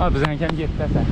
A biziňkem geplese.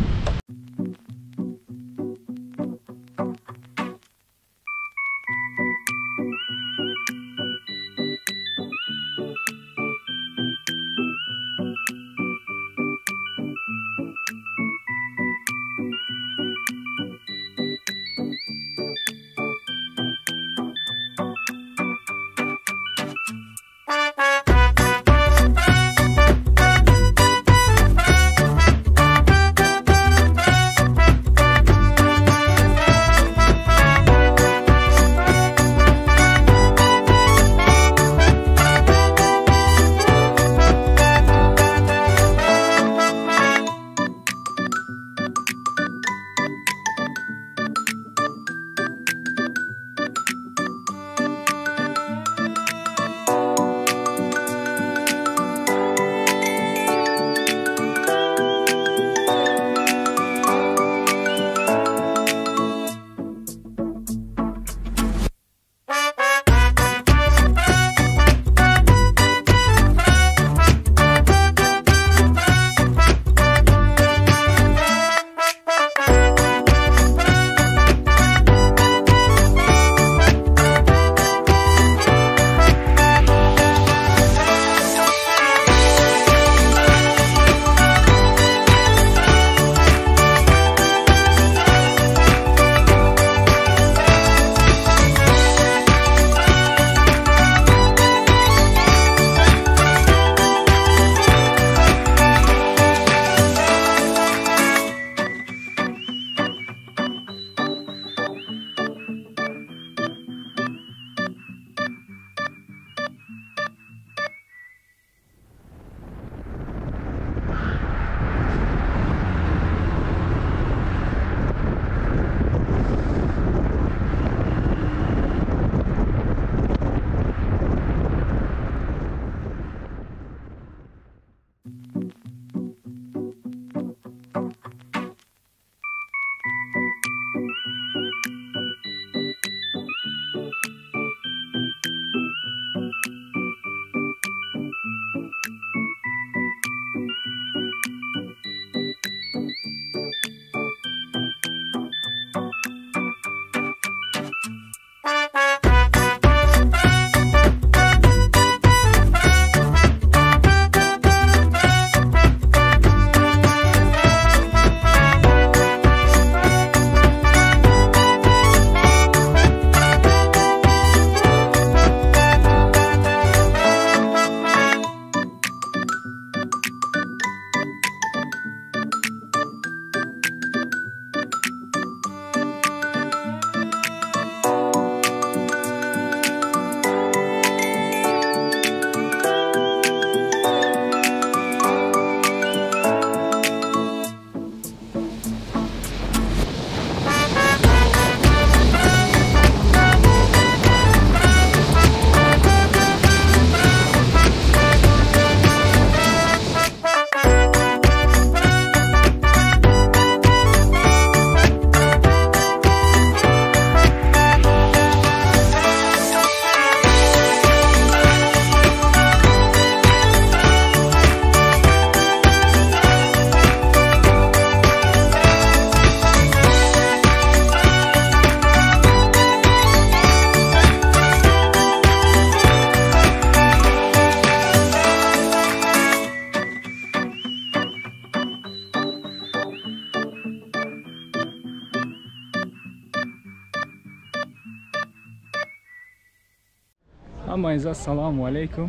Hammaňyza assalamu aleýkum.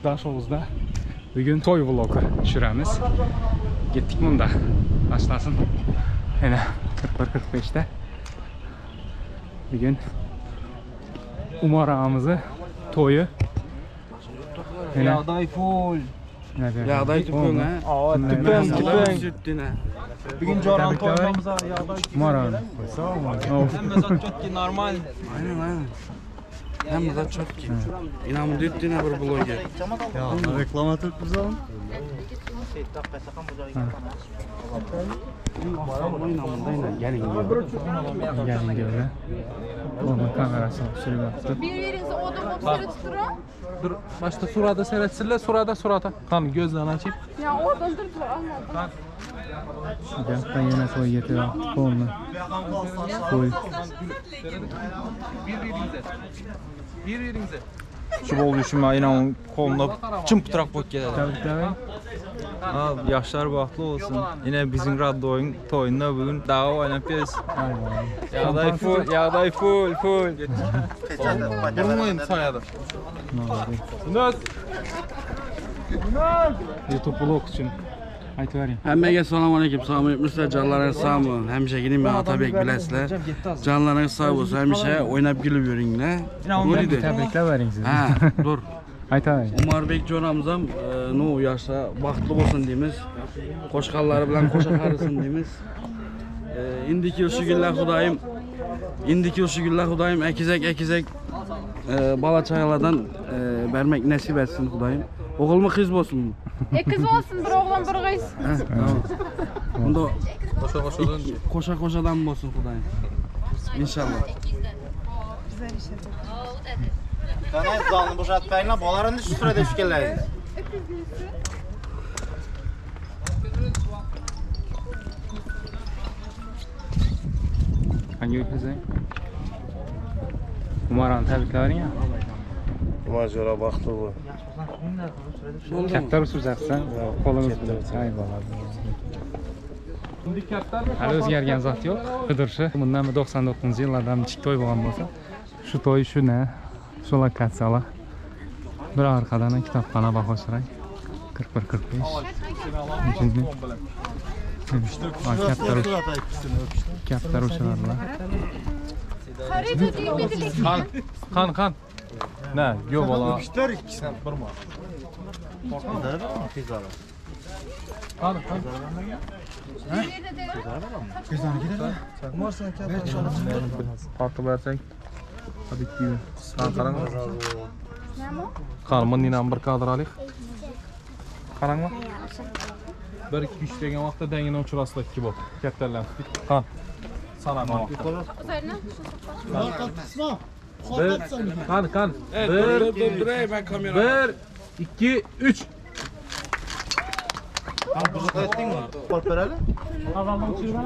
Daşoguzda bugün toý vlogy düşüremiz. Gitdik munda. Başlasyn. Ene 41-45'de. Bugün Umar ağamızı toýy. Ene. Ýagdaý full. Ýagdaý tüpeň ha. Tüpeň, tüpeň. Bugün joran toýlamyza ýagdaý. Umar ağam. Hemme zat çotki normal. Aynen aynen. Hemme zat çotki. İnanın düttüne bir bloger. Ya reklama atıp bize. Gelin göre. Onun kamerasını sürüp yaptı. Bir-biriňize odun bolup seredip duruň. Dur, başda surada seyretsinler, surada surata. Kan gözlerini açayım. Ya oradan durdular almadım. Bu yoqdan yana to'y ketyapti polni. To'y. Bir-birinize. Bir-birinize. Şu bol düşün yine onun koluna çım pıtrak bok geldi. Tabriklar. Ha, yaşlar baxtlı olsun. Yine bizim radyoyun toyunda bugün daha oynayıp biz. Yağday full, yağday full, full. Bunun sayadı. Nöz. YouTube blog uchun aytib bering. Hammaga assalomu alaykum, sog'mi yuribmisizlar, jonlaringiz sog'mi? Hamishagidek men Otabek bilasizlar. Jonlaringiz sog' bo'lsin, hamisha o'ynab kulib yuringlar. Bo'ldi. Tabriklab bering siz. Ha, dur. Aytavering. Umarbek jo'ramiz ham, e, nu yoshlar baxtli bo'lsin deymiz. Qo'shqonlari bilan qo'sha qarisin deymiz. E, indiki shu kunlar Xudoyim, indiki shu kunlar Xudoyim akizak akizak e, bola chaqalardan e, bermak nasib etsin Xudoyim. O'g'ilmi qiz bo'lsin? Ekiz olsun bir oğlan bir kız. Ha, tamam. Unda Qo'sha qo'shadan. qo'sha qo'shadan bo'lsin Xudoyim. Inshaalloh. Qanay zalni bo'shatmanglar, bolalarni shu surada tushganlaringiz. Hangi ülkesi? Umarani tabriklab bering. Umar jo'ra baxtli bo'l. Katta urishacaksan, qo'limiz bilan. Ay bola. Hali o'zgargan zot yo'q. Qidirshi bundan 99-yillardan kichik to'y bo'lgan bo'lsa, shu to'y shu ne? Shu lokatsiyalar. Bir arkadan kitobxona Bahoshray. 41 45. Shunday. Katta katta rushalarlar. Harita değil miydi? Kan, kan, kan. Ne? Yo valla. Kan, kan. Farklı versek. Tabii ki. Kan qarang. Kan, mınninan bir kadr alayıq. Qaranglar. 1 2 3 degan vaqtda dangini o'chirasizlar ikki bo'l. Kattalar. Qan. Sanama vaqti. Üzerine. Bir, kan, kan. Bir, ben kamera. 1 2 3.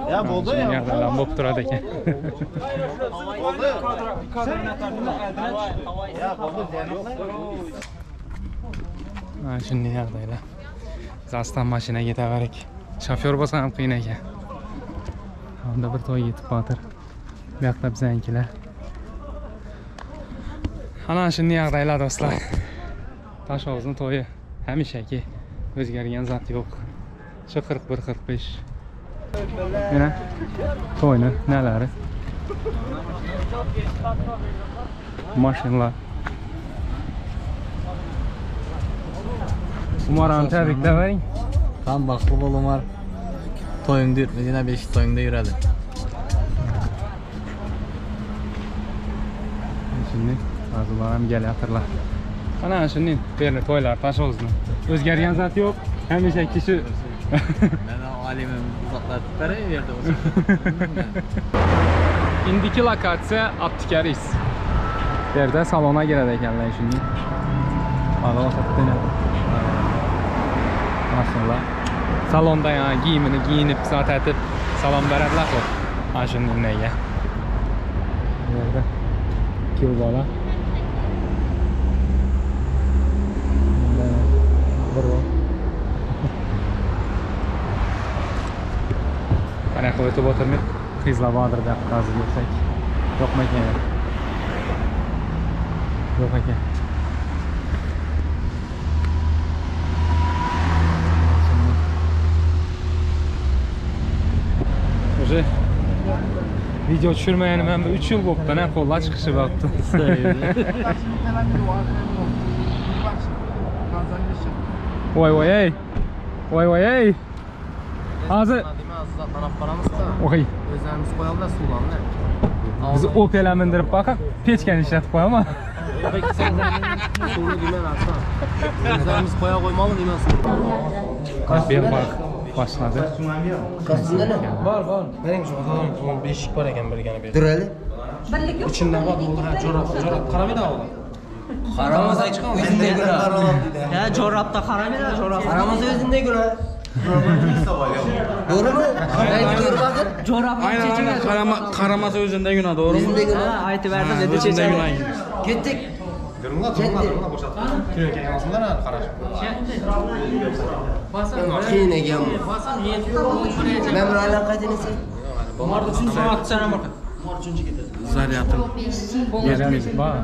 Ya bo'ldi ya. Yerlardan bo'lib turadi ekan. Bo'ldi. Ya bo'ldi, Mana shunday yoqdaylar. Zastan mashina ketaverik. Shofyor bo'lsa ham qiyin ekan. Unda bir to'y yetib botir. Bu yoqda bizanikilar. Ana shunday yoqdaylar do'stlar. Toshovuzning to'yi hamishaki o'zgargan zot yo'q. Shu 41 45. Mana to'yni nalari. Mashinalar. Umarani tabriklab bering. Tam baxtli bo'l Umar. To'yingda yur, Medina beshik to'yingda yuradi. Shunday ba'zilar ham kelyaptilar. Ana shunday berli to'ylar Toshovuzni. O'zgargan zot yo'q. Hamisha kishi Mana olimim uzoqlatib beray u yerda o'zi. Indiki lokatsiya Abdikaris. Bu yerda salona kiradi ekanlar shunday. Maşallah. Salonda yani giyimini giyinib, zat etib salom beradilar xo'p. Ana shunday nega. Bu yerda ikki bola. Bir bor. Qanaqa o'tib o'tirmay qizlar bordir deb hozir ko'rsak. Yo'qmi ekan? Yo'q ekan. Уже video tushirmaganim ham 3 yil bo'libdi, na qo'llar chiqishi bo'pti. Voy voy ey. Voy voy ey. Hozir Voy. O'zimiz qo'yamiz suvlarni. Biz Opel mindirib boqib, pechkani ishlatib qo'yaman. Suvni deyman aslan. O'zimiz qo'ya qo'ymalı deyman suvni. Bel bag başlady. Bar bar. Bering şu adam beşik bar ekan birgani ber. Durali. İçinde bor, ha, jo'rab, jo'rab qaramaydi oğlum. Qaramasa chiqam o'zingda gunoh. Ha, jo'rabda qaramaydi, jo'rab. Qaramasa o'zingda gunoh. To'g'rimi? Aytib to'g'ri Jo'rab Aynen aynen karama, karamasa o'zingda gunoh to'g'rimi? O'zingda gunoh. Ha, aytib berdim, dedi O'zingda chechadi. gunoh. Ketdik. Ketdik. Qiyin ekan bu. Men bir aylanib qaytaymi sen? Zaryadым. Yerimiz bar.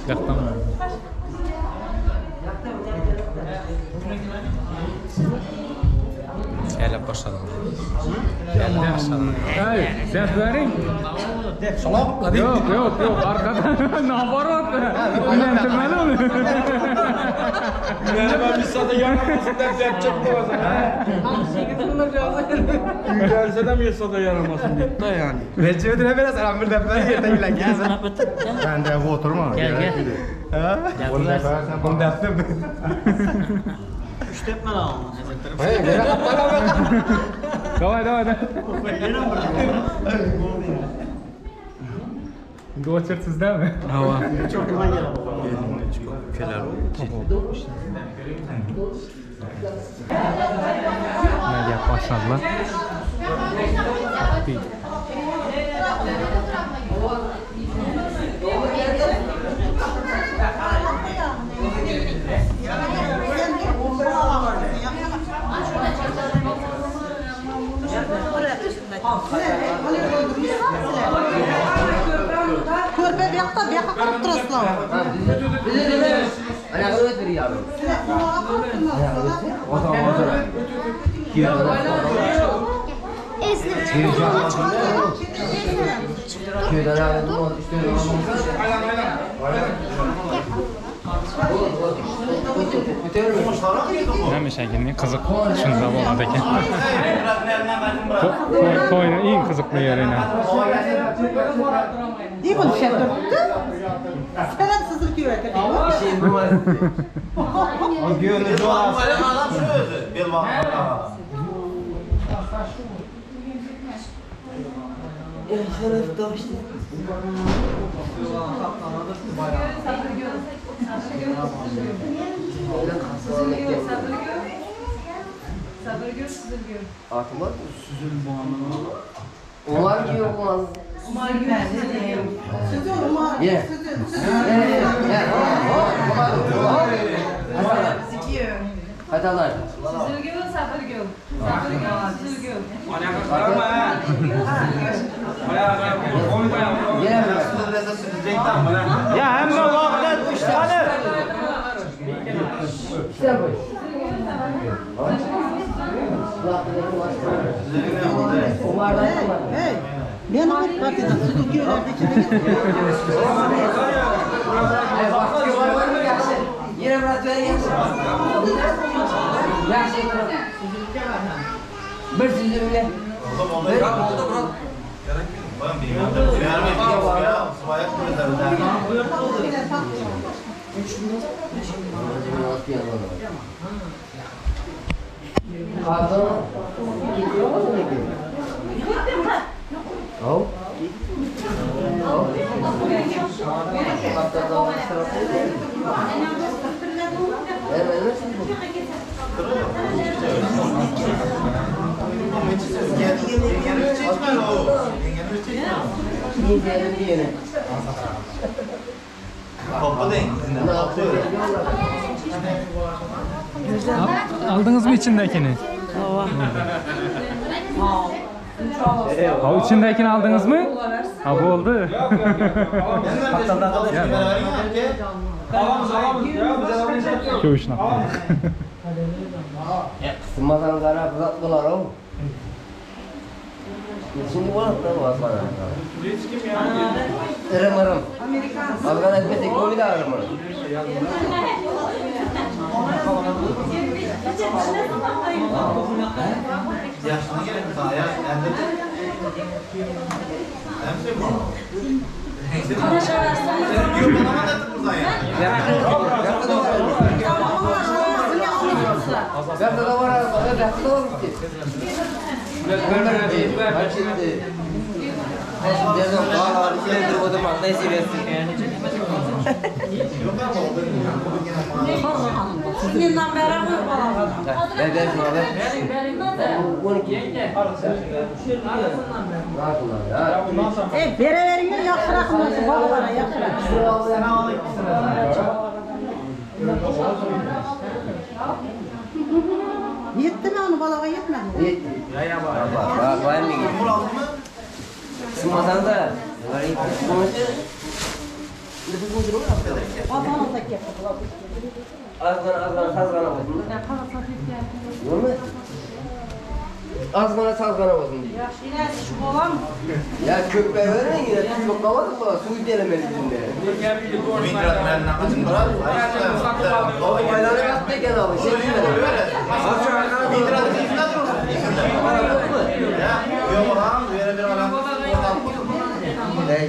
Yoqdan mı? Elab boshladim. Hey, sen bering. Yo'q, yo'q, yo'q, arkadan naborot. Uylantirmadi uni. Yani ben bir saate yaramasın deb deb çekti Gelse de bir saate yaramasın deyip da yani. Ben de bu oturma. Gel gel. Bunu defne Давай, давай, давай. Endi очередь sizdami? Hava. Nima gap boshladilar? Ko'rpa bu yoqda, bu yoqqa qarab turasizlar. Ana qilib o'tirib Sizlar quloqqa qarab turasizlar. Hamishagini qiziq shunda bo'ladi ekan. To'yni eng qiziqli yeri ina. Ne bu şey turibdi? Sen ham sizil kuyovga Güyönü Adam şu özü. Bel bağı. Atma. Onlar ki olmaz. Sizil umar, Ye. sizil, Qaytalar. Ya hemme vaqt iştahını. Hey, men bir partidan sizil kuyovlarda ichida Yine biraz ver yaxshi. Yaxshi. Bir süzümle. Qadın Hop. Topu deyin. Aldingizmi ichindagini? Ha, ichindagini aldingizmi? Ha, bo'ldi. Ko'vishni Qismadan qarab uzat bo'lar o. Şimdi bo'ladi da bana. Irim irim. Ozgina aytmasak bo'lmaydi irim irim. Yaşına gerek mi sana ya? Hem şey bu. Sen diyor bana mı dedin buradan ya? Bähde var araba, bähde var ki. Sizinden beri koy balağa. E bereverin yaxşırak olsun balalara yaxşırak. Yetti mi onu balağa yetmedi mi? Bak, var mı? Sınmasan da. Atan ata ketdi. Azgana azgana sazgana olsun da. Olur mu? Azgana sazgana olsun diye. Yaxşı yine şu bolam. Ya köpek verin yine tuz yok kalmadı mı? Su delemeli bizimle. Aylanı yaptı gene abi. Şey değil mi?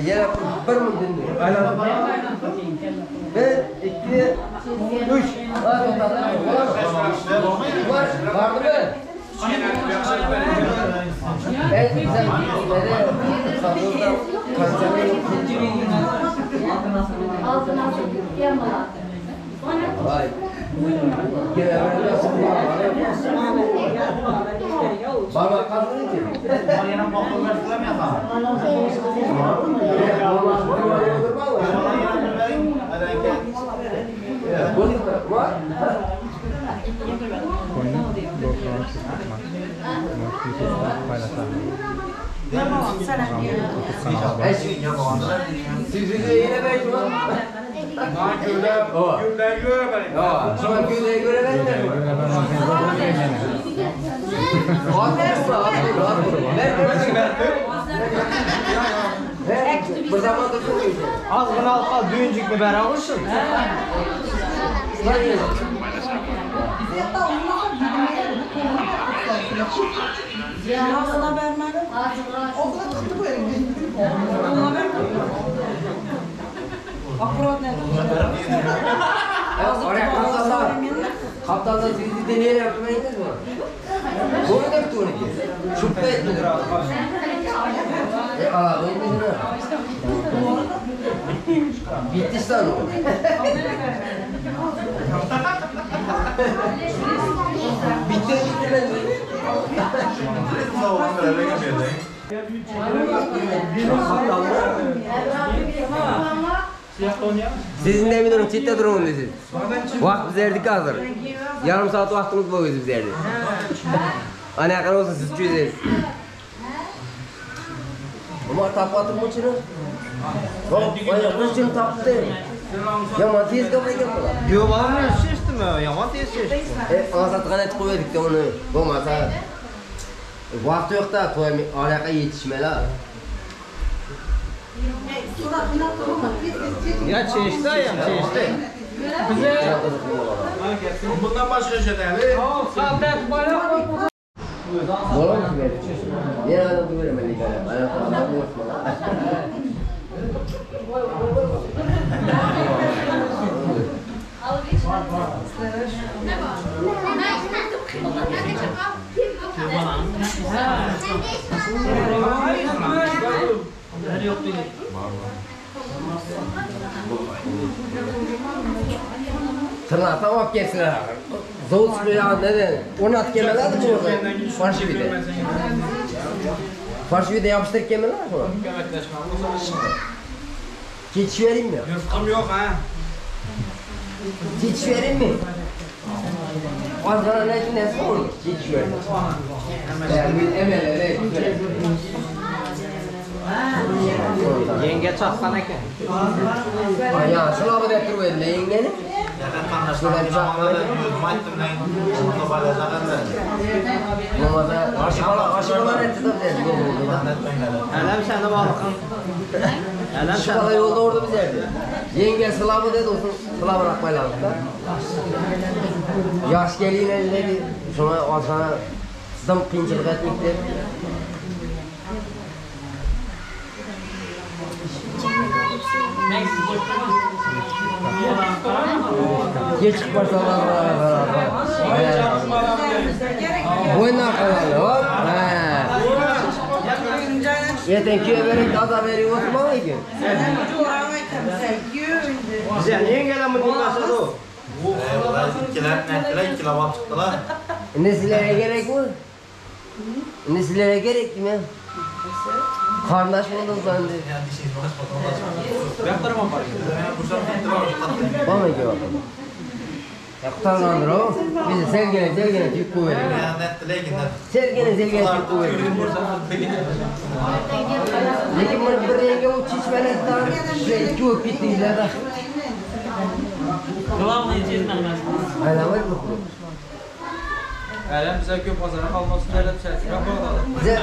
Yere bir mi dinle? Bir, iki, üç. Var, vardı mı? Ben sen Vay. Baba kalsın ki. To'yni GoPro YouTube'da paylaşaman. YouTube kanali bor. Sizi yine belki var. Şu gövdeye göre vermiyor mu? Bir zaman da çok iyi. Az bunu al kal düğüncük mübarek olsun. Ağzına vermedi. Okula tuttu bu elini. Ona vermedi. Akkurat ne? Oraya kaptanlar. Kaptanlar sizi deneyle yapmayı mi? Bunu da tuğunu ki. Şüphe etmedi. E ala bu ne? Bitti sen o. Bitti bitti ben. Sizin de emin olun, çitte durun siz. Vakt bizlerdik hazır. Yarım saat vaktimiz bu bizlerdi. Ana yakın olsun siz çözeriz. Ama tapatım mı çını? Yok, bu çını taptı. Yaman tez kapı geldi. Yok bana şişti mi? Yaman tez şişti. E, azatgan et koyuyorduk da onu. Olmasa vaqti yo'q da to'y alaka yetishmalar. Ya çeşitli ya çeşitli. Bize Bundan başka şey değil. Bola mı verir? Ne adam duyuyorum ben ligaya. Ayakta Tırnaktan bak gelsinler. Zor çıkıyor ya neden? Onu at gelmeler de orada. Farşivide. Farşivide yapıştırıp gelmeler mi? Geçiş vereyim mi? Rızkım yok ha. Geçiş vereyim mi? Az bana ne ne olur? Geçiş vereyim. Yani emel evet. Yenge çaksan eken. Ya sılabı da turbaydı yengeni. Ələm səni balıqın. Ələm Şu bala yolda orada bizerdi. Yenge sılabı dedi olsun sılabı rakmayla da. Yaş geliyle dedi. Sonra azana dım qiyinchilik etmekti. Geç barsalar. Boyun arkadan hop. He. Yeten köye verip ada veriyor oturma ki. Bize niye gelen bu dinlese o? Ikkilar, nettilar, ikkilab olib chiqdilar. Endi sizlarga gerek mi? Endi sizlarga gerek mi? Qardosh bo'ldingiz endi. Bormi ki bakalım. Ya qutargandir o. Bizi selgene selgene tüyüp koyuyor. Selgene selgene tüyüp koyuyor. Lekin buni bir rengi u chechmalardan sizlar ikki bo'lib ketdingizlar da. Главное çizmemez. Aylanmay bu. Ələm bizə köp pazara qalmasın elə çətinə bağladı. Bize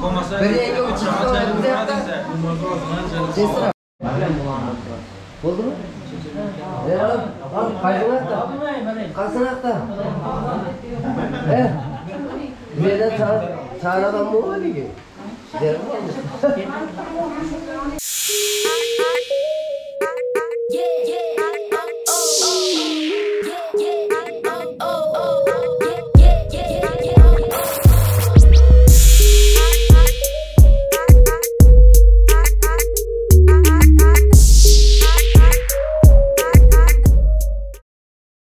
Olmasa bir rengi u chechmalar Chesra. Bo'ldi mi? Zeynep, al, qaysini Qaysini aqta? Eh. Bizdan chaqiradan bo'lmadiki. Zeynep.